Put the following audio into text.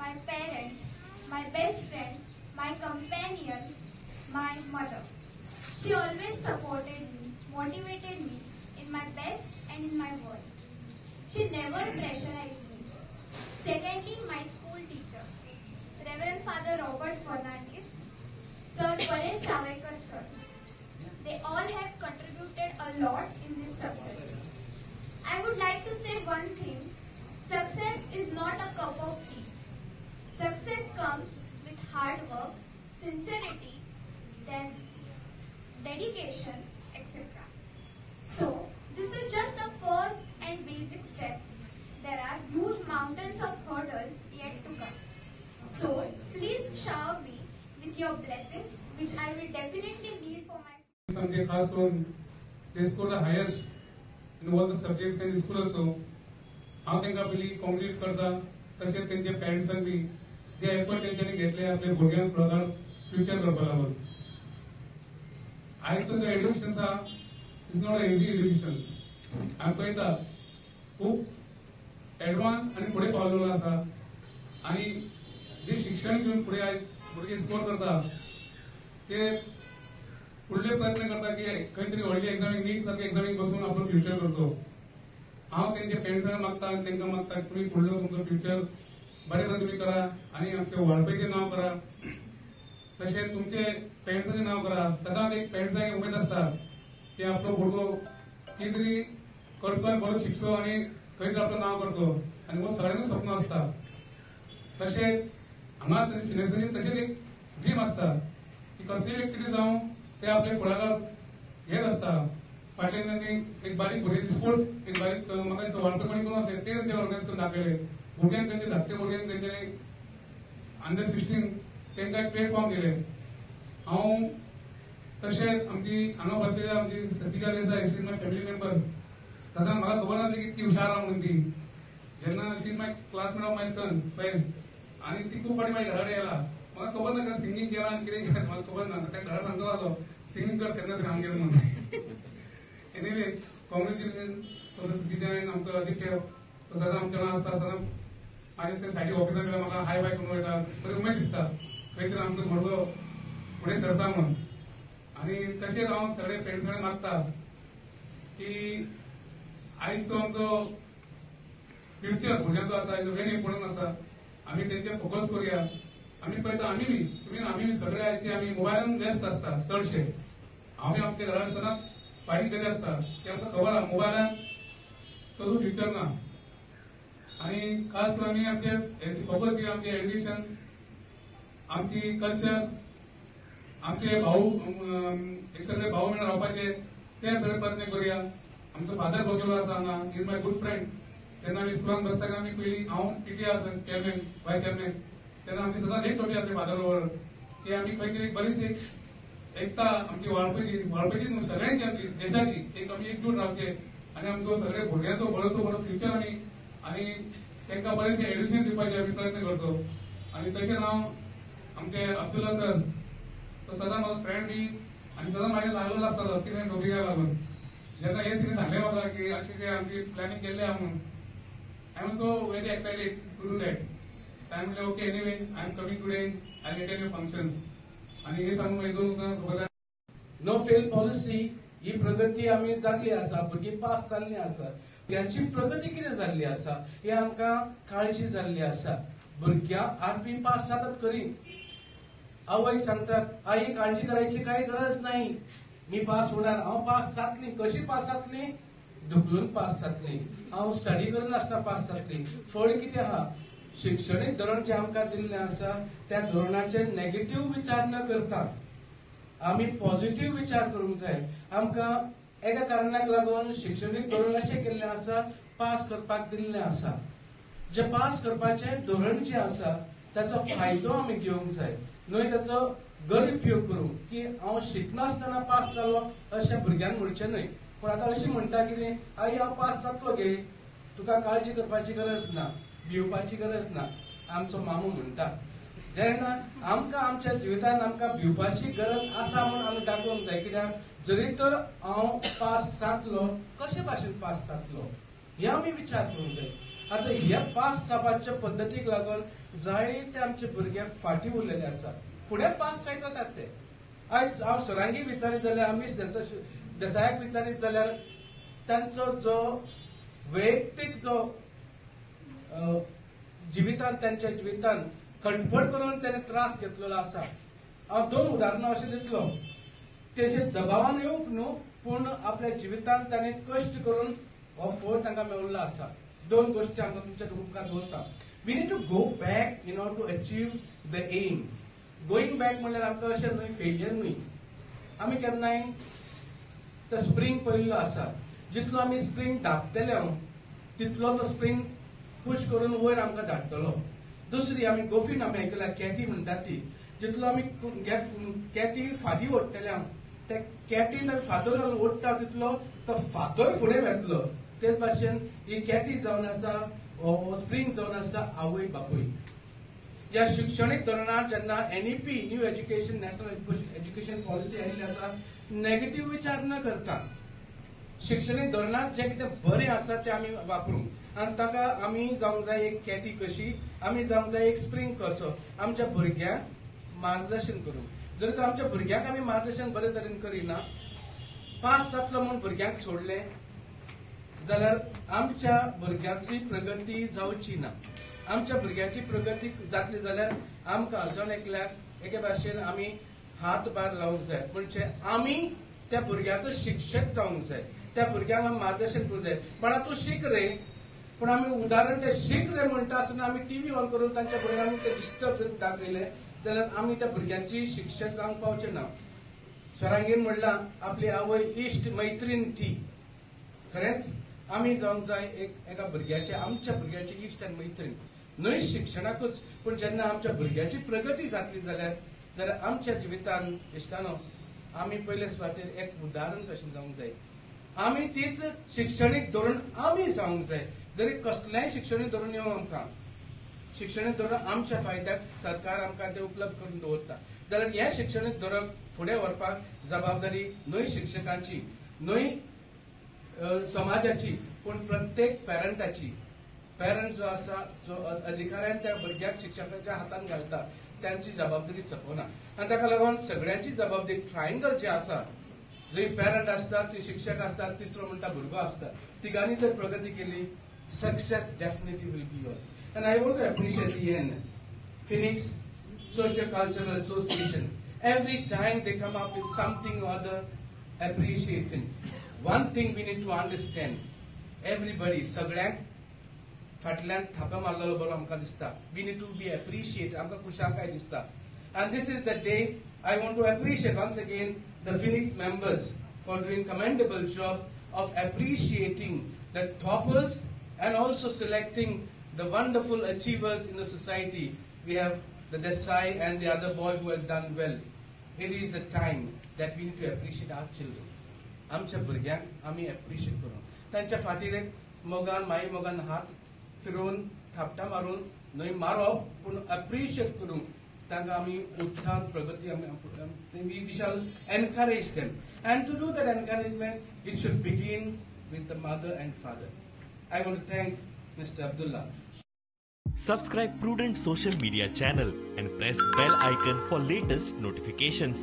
my parent, my best friend, my companion, my mother. She always supported me, motivated me in my best and in my worst. She never pressurized me. Secondly, my school teachers, Reverend Father Robert Fernandez, Sir Paresh Sawaikar sir. They all have contributed a lot in this success. I would like to say one thing. Success is not a cup of tea. Success comes with hard work, sincerity, then dedication, etc. So, this is just a first and basic step. There are huge mountains of hurdles yet to come. So, please shower me with your blessings, which I will definitely need for my आमचे खास करून they score the highest in all the subjects in school also. हांव तांकां पयलीं कॉंग्रेट करता, तशेंच तेंच्या पेरंट्सांक B J effort तेंच्यांनी घेतले आपल्या भुरग्यांक फुडाराक फ्युचर करपा लागून. आयचो जो एड्युकेशन आसा is not a easy education. आमी पळयता खूब एडवान्स आनी फुडें पावलेलो आसा आनी जे शिक्षण घेवन फुडें आयज भुरगे स्कोर करता ते फुडले प्रयत्न करता की खंय तरी व्हडली एग्जामीक नीट सारके एग्जामीक बसून आपलो फ्युचर करचो. हांव तेंच्या पेरंट्सांक मागता आनी तांकां मागता तुमी फुडलो तुमचो फ्युचर बरें तरेन तुमी करा आनी आमच्या वाळपयचें नांव करा, तशेंच तुमचे पेरंट्साचें नांव करा. सदांच एक पेरंट्सांक उमेद आसता की आपलो भुरगो कितें तरी करचो आनी बरो शिकचो आनी खंय तरी आपलो नांव करचो आनी हो सगळ्यांकूच स्वप्न आसता. तशेंच हांगा सिनियर्सांनी तशेंच एक ड्रीम आसता की कसलीय एक्टिविटी जावं ते आपले फुडाराक हेच आसता. फाटल्यान तांणी एक बारीक भुरगे स्पोर्ट्स एक बारीक म्हाका दिसता वाळपय करून आसले ते तेंचे ऑर्गनायज करून दाखयले. भुरग्यांक तेंचे धाकटे भुरग्यांक तेंचे अंडर 16 तांकां एक प्लॅटफॉर्म दिले. हांव तशेंच आमची हांगा बसलेली आमची Satika Desai, she is my family member. सदां म्हाका खबर नासली की ती हुशार आहा म्हणून. ती जेन्ना she is my classmate of my son Faiz आनी ती खूब फावटी म्हाज्या घरा कडेन येला. म्हाका खबर ना केन्ना सिंगींग केलां आनी कितें केलां म्हाका खबर ना. त्या घरा सांगतो जालो सिंगींग कर केन्ना तरी आमगेर म्हणून. एनिवे कॉंग्रेच्युलेशन तो सतीजा आमचो आदित्य तो सदां आमच्या वांगडा आसता. सदां म्हाज्या सायडी ऑफिसाक गेल्यार म्हाका हाय बाय करून वयता. बरी उमेद दिसता खंय तरी आमचो भुरगो फुडें सरता म्हणून. आनी तशेंच हांव सगळे पेरंट्सांक मागता की आयजचो आमचो फ्युचर भुरग्यांचो आसा is very important आसा. आमी तेंचेर फोकस करुया. आमी पळयता आमी बी तुमी आमी बी सगळे आयचे आमी मोबायलान व्यस्त आसता चडशे. हांव बी आमच्या घरान सदांच फायटींग करीत आसता की आमकां खबर आहा मोबायलान तसो फ्युचर ना. आनी खास करून आमी आमचे फोकस दिवया आमचे एड्युकेशन, आमची कल्चर, आमचे भाऊ एक सगळे भाऊ मेळून रावपाचे ते सगळे प्रयत्न करुया. आमचो फादर बसलो आसा हांगा, is my good friend. तेन्ना आमी स्कुलान बसता आमी पयलीं हांव पीटी आसा चेअरमॅन वायस चेअरमॅन तेन्ना आमची सदांच एक टॉपीक आसली फादर बरोबर की आमी खंय तरी बरीच एक एकता आमची वाळपयची वाळपयची न्हू सगळ्यांची आमची देशाची एक आमी एकजूट रावचे आनी आमचो सगळे भुरग्यांचो बरोसो बरो फ्युचर आमी आनी तांकां बरेंचशें एड्युकेशन दिवपाचे आमी प्रयत्न करचो. आनी तशेंच हांव आमचे अब्दुल्ला सर तो सदां म्हजो फ्रेंड बी आनी सदां म्हाज्या लागलेलो आसतालो कितें टॉपिकाक लागून. जेन्ना हे तिणें सांगलें म्हाका की अशें आमची प्लॅनिंग केल्लें आहा म्हणून I am so very excited to do that. हांवें म्हणलें okay anyway I am coming today I attend your functions. आनी हे सांगून मागीर दोन सोबत नो फेल पॉलिसी ही प्रगती आमी जाल्ली आसा. भुरगीं पास जाल्ली आसा. भुरग्यांची प्रगती कितें जाल्ली आसा हे आमकां काळजी जाल्ली आसा. भुरग्यां 8वी पास जातात खरी, आवयक सांगतात आई काळजी करायची काही गरज नाही, मी पास होणार, हांव पास जातली. कशी पास जातली? धुकलून पास जातली, हांव स्टडी करून आसतना पास जातली. फळ कितें आहा? शिक्षणीक धोरण जें आमकां दिल्लें आसा त्या धोरणाचेर नेगेटीव विचार न करता आमी पॉझिटिव्ह विचार करूंक जाय. आमकां एका कारणाक लागून शिक्षणीक धोरण अशें केल्लें आसा, पास करपाक दिल्लें आसा. जे पास करपाचें धोरण जें आसा ताचो फायदो आमी घेवंक जाय, न्हय ताचो गैरउपयोग करूंक की हांव शिकनासतना पास जालो अशें भुरग्यांक म्हणचें न्हय. पूण आतां अशें म्हणटा कितें, आई हांव पास जातलो गे, तुका काळजी करपाची गरज ना, भिवपाची गरज ना. आमचो मामू म्हणटा जेन्ना आमकां आमच्या जिवितान आमकां भिवपाची गरज आसा म्हूण आमी दाखोवंक जाय. कित्याक जरी तर हांव पास जातलो, कशे भाशेन पास जातलो हे आमी विचार करूंक जाय. आतां ह्या पास जावपाच्या पद्दतीक लागून जायते आमचे भुरगे फाटीं उरलेले आसा. फुडें पास जायत वतात ते. आयज हांव सरांगी विचारीत जाल्यार, आमी देसायाक विचारीत जाल्यार तांचो जो वैयक्तीक जो जिवितान, तांच्या जिवितान खटपट करून ताणें त्रास घेतलेलो आसा. हांव दोन उदाहरणां अशें दितलो. तेजे दबावान येवंक न्हू, पूण आपल्या जिवितान ताणें कश्ट करून हो फळ तांकां मेळिल्लो आसा. दोन गोश्टी आमकां तुमच्या मुखार दवरता. We need to go back in order to achieve the aim. Going back म्हणल्यार आमकां अशें न्हय, फेलियर न्हय. आमी केन्नाय तो स्प्रींग पळयल्लो आसा. जितलो आमी स्प्रींग धापतले तितलो तो स्प्रींग पुश करून वयर आमकां धाडटलो. दुसरी आमी गोफीन आमी आयकल्या कॅटी म्हणटा ती, जितलो आमी कॅटी फाटीं ओडटले त्या कॅटीन आमी फातर घालून ओडटा तितलो तो फातर फुडें वेतलो. तेच भाशेन ही कॅटी जावन आसा, स्प्रींग जावन आसा आवय बापूय. ह्या शिक्षणीक धोरणांत जेन्ना NEP, new education, national education policy आयिल्ली आसा, नेगेटीव विचार न करता शिक्षणीक धोरणांत जें कितें बरें आसा तें आमी वापरूंक आनी ताका आमी जावंक जाय एक कॅटी कशी, आमी जावंक जाय एक स्प्रींग कसो, आमच्या भुरग्यांक मार्गदर्शन करूंक. जर तर आमच्या भुरग्यांक आमी मार्गदर्शन बरे तरेन करिना, पास जातलो म्हूण भुरग्यांक सोडलें जाल्यार आमच्या भुरग्यांची प्रगती जावची ना. आमच्या भुरग्यांची प्रगती जातली जाल्यार आमकां जण एकल्याक एके भाशेन आमी हात भार लावंक जाय. म्हणजे आमी त्या भुरग्याचो शिक्षक जावंक जाय, त्या भुरग्यांक आमी मार्गदर्शन करूंक जाय. बाळा तूं शीक रे, पूण आमी उदाहरण ते शीक रे म्हणटा आसतना आमी टीव्ही ऑन करून तांच्या भुरग्यांक ते डिस्टर्ब जर दाखयले जाल्यार आमी त्या भुरग्यांची शिक्षक जावंक पावचे ना. सरांगीन म्हणलां आपली आवय इश्ट मैत्रीण ती. खरेंच आमी जावंक जाय एका भुरग्याचे, आमच्या भुरग्याची इश्ट आनी मैत्रीण, न्हय शिक्षणाकूच, पूण जेन्ना आमच्या भुरग्याची प्रगती जातली जाल्यार आमच्या जिवितान इश्टानो आमी पयले सुवातेर एक उदाहरण कशें जावंक जाय. आमी तीच शिक्षणीक धोरण आमी जावंक जाय. जरी कसलेंय शिक्षणीक धोरण येवं, आमकां शिक्षणीक धोरण आमच्या फायद्याक सरकार आमकां तें उपलब्ध करून दवरता जाल्यार हें शिक्षणीक धोरण फुडें व्हरपाक जबाबदारी न्हय शिक्षकांची, न्हय समाजाची, पूण प्रत्येक पॅरंटाची. पॅरंट जो आसा, जो अधिकाऱ्यान त्या भुरग्याक शिक्षकाच्या हातान घालता तांची जबाबदारी सोंपना. आनी ताका लागून सगळ्यांची जबाबदारी ट्रायंगल जे आसा, जंय पॅरंट आसता, थंय शिक्षक आसता, तिसरो म्हणटा भुरगो आसता, तिगांनी जर प्रगती केली success definitely will be yours. And I want to appreciate the end Phoenix Socio Cultural Association. Every time they come up with something or other appreciation. One thing we need to understand, everybody, सगळ्यांक फाटल्यान थापा मारलेलो बरो आमकां दिसता. We need to be appreciate, आमकां खुशालकाय दिसता. And this is the day I want to appreciate once again the Phoenix members for doing commendable job of appreciating the toppers and also selecting the wonderful achievers in the society. We have the Desai and the other boy who has done well. It is the time that we need to appreciate our children. आमच्या भुरग्यांक आमी appreciate करूं, तांच्या फाटीर एक मोगान, माई मोगान हात फिरोवन थापटां मारून न्हय मारप, पूण एप्रिशिएट करूंक तांकां आमी उत्साहान प्रगती आमी we shall encourage them. And to do that encouragement it should begin with the mother and father. I want to thank Mister Abdullah. Subscribe Prudent social media channel and press bell icon for latest notifications.